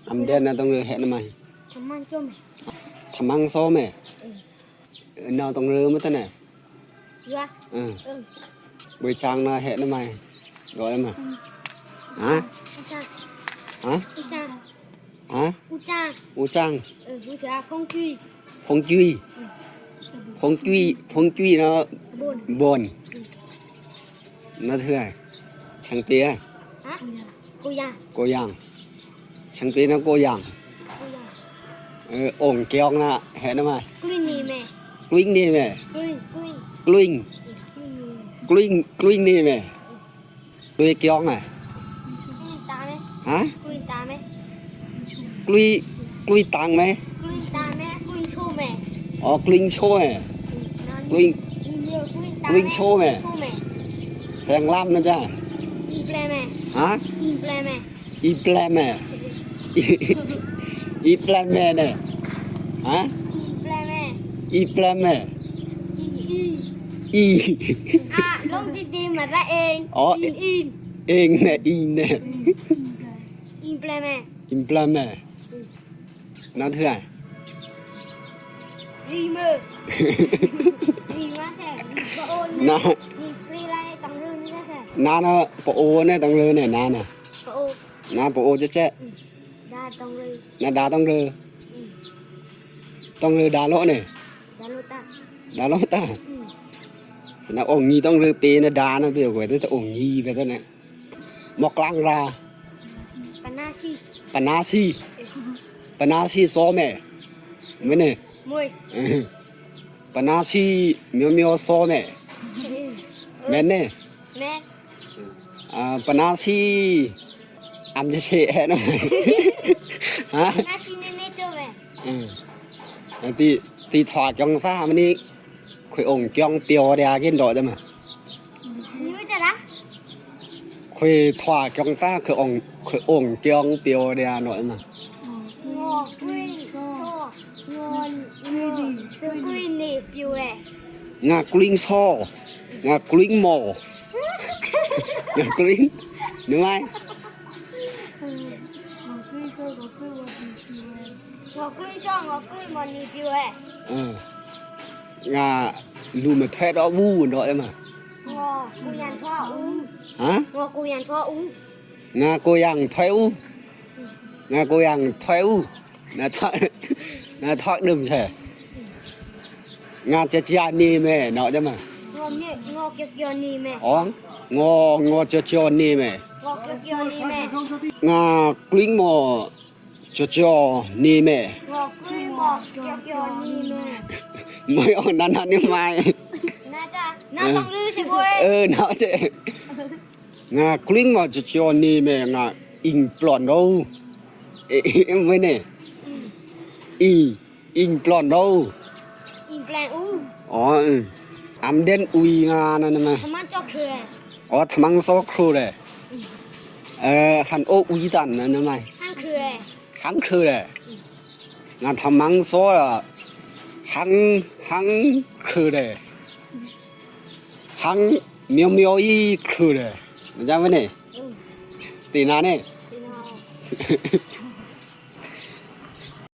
ອຳແດນນະຕ້ອງເລີແຮະນະໄມ ທຳມັງໂຈແມ ທຳມັງໂຊແມ ເອີ ເອີ ນາຕ້ອງເລີມາຕະແນ ເອີ ເອີ ເອີ ເວີຍຈາງນະແຮະນະໄມ ດອຍມາ ຮະ ອຸຈາງ ຮະ ອຸຈາງ ຮະ ອຸຈາງ ອຸຈາງ ເອີ ອຸຈາງ ພົງຈຸຍ ພົງຈຸຍ ພົງຈຸຍ ພົງຈຸຍເນາະ ບົນ ບົນ ນະເທື່ອ ແຊງເປຍ ຮະ ໂກຢາງ ໂກຢາງ ແຊງເປຍນະໂກຢາງ ໂກຢາງ ເອີ ອົງກຽວນະແຮະນະມາ ກລິງນີແມ ກລິງນີແມ ກລິງ ກລິງ ກລິງ ກລິງນີແມ ກລິງກຽວນະ ກລິງຕາແມ ຮະ ກລິງຕາແມ ກລິງ ກລິງຕັງແມ ກລິງຕາແມ ກລິງໂຊແມ ອໍ ກລິງໂຊແມ ກລິງ ກລິງໂຊແມ ແຊງລຳນະຈ້າ ອີແປແມ ຮະ ອີແປແມ ອີແປແມ ອີແປແມແນ ຮະ ອີແປແມ ອີແປແມ ອີ ອີ ອີ ອ່ະ ລົງດີໆ ມາລະເອງ ອໍ ອີນ ອີນ ເອງແນ ອີນແນ ອີແປແມ ອີແປແມ ນາເທື່ອ ຣີເມີ ຣີມາແຊ ປະໂອນ ນາ ນີ້ຟຣີໄລ ຕ້ອງເລີນີ້ແຊ ນານະ ປະໂອແນ ຕ້ອງເລີແນ ນານະ ປະໂອ ນາປະໂອແຈະ ອືມ ດາຕ້ອງເລີ ນາດາຕ້ອງເລີ ອືມ ຕ້ອງເລີດາໂລແນ ດາໂລຕາ ດາໂລຕາ ອືມ ສະນະອົງນີ້ຕ້ອງເລີເປນະ ດານະ ເປກວ່າແຕ່ອົງນີ້ໄປແຕ່ນະ ມອກກາງລາ ປະນາຊີ ປະນາຊີ ເອີ ປະນາຊີຊໍແມ ແມ່ນເນ ໂມຍ ເອີ ປະນາຊີມຽວໆຊໍແມ ເອີ ແມ່ນເນ ແມ່ນ ອ່າ ປະນາຊີ ອຳຈະເຊະແຮະນະ ຮະ ປະນາຊີເນເນໂຈແມ ເອີ ອັນຕິ ຕິຖອກອງຊາມະນີ ເຄີຍອົງກຽງປຽວດຽກິນດອກຈະມາ ນີ້ຈະລະ ເຄີຍຖອກອງຊາ ເຄີຍອົງ ເຄີຍອົງກຽງປຽວດຽນອກຈະມາ ງໍກຣິງຊໍ ງໍ ງໍກຣິງນີປິວແລ ງາກຣິງຊໍ ງາກຣິງໝໍ ງາກຣິງ ນະໄມ ງໍກຣີຊອງ ງໍກຣີມອນນີປິວແອ ເອີ ງາລູມາແທດອອອູເນາະ ເອີມາ ງໍກູຢັນທອອູ ຮະ ງໍກູຢັນທອອູ ງາໂກຍັງຖອຍອູ ງາໂກຍັງຖອຍອູ ນາທອກ ນາທອກດຶມແຊ ງາຈະຈານີແມເນາະ ຈະມາ ງໍເມ ງໍຈະຈອນີແມ ອໍ ງໍ ງໍຈະຈອນີແມ ງໍຈະຈອນີແມ ງາກລິງໝໍ ຈະຈອນີແມ ງໍກຣີມອ ຈະຈອນີແມ ໄມອອກນານານິໄມ ນາຈະ ນາຕ້ອງລືຊິເວີຍ ເອີ ນາເຈ ງາກລິງມອ ຈະຈອນີແມ ງາອິງປລອນໂດ ເອ ເອ ເວເນ ອີ ອິງປລອນໂດ ອິງແປງອູ ອໍ ອຳເດັນອຸຍງານັ້ນນະ ທະມັງຊໍເຄື ອໍ ທະມັງຊໍເຄືແດ ເອີ ຮັນໂອອຸຍຕັນນັ້ນນະ ຮັງເຄື ຮັງເຄືແດ ງາທະມັງຊໍ ຮັງ ຮັງເຄືແດ ຮັງມຽວມຽວອີເຄືແດ ມັນຈະໄວ້ນີ້ ອືມ ຕີນານີ້ ຕີນາ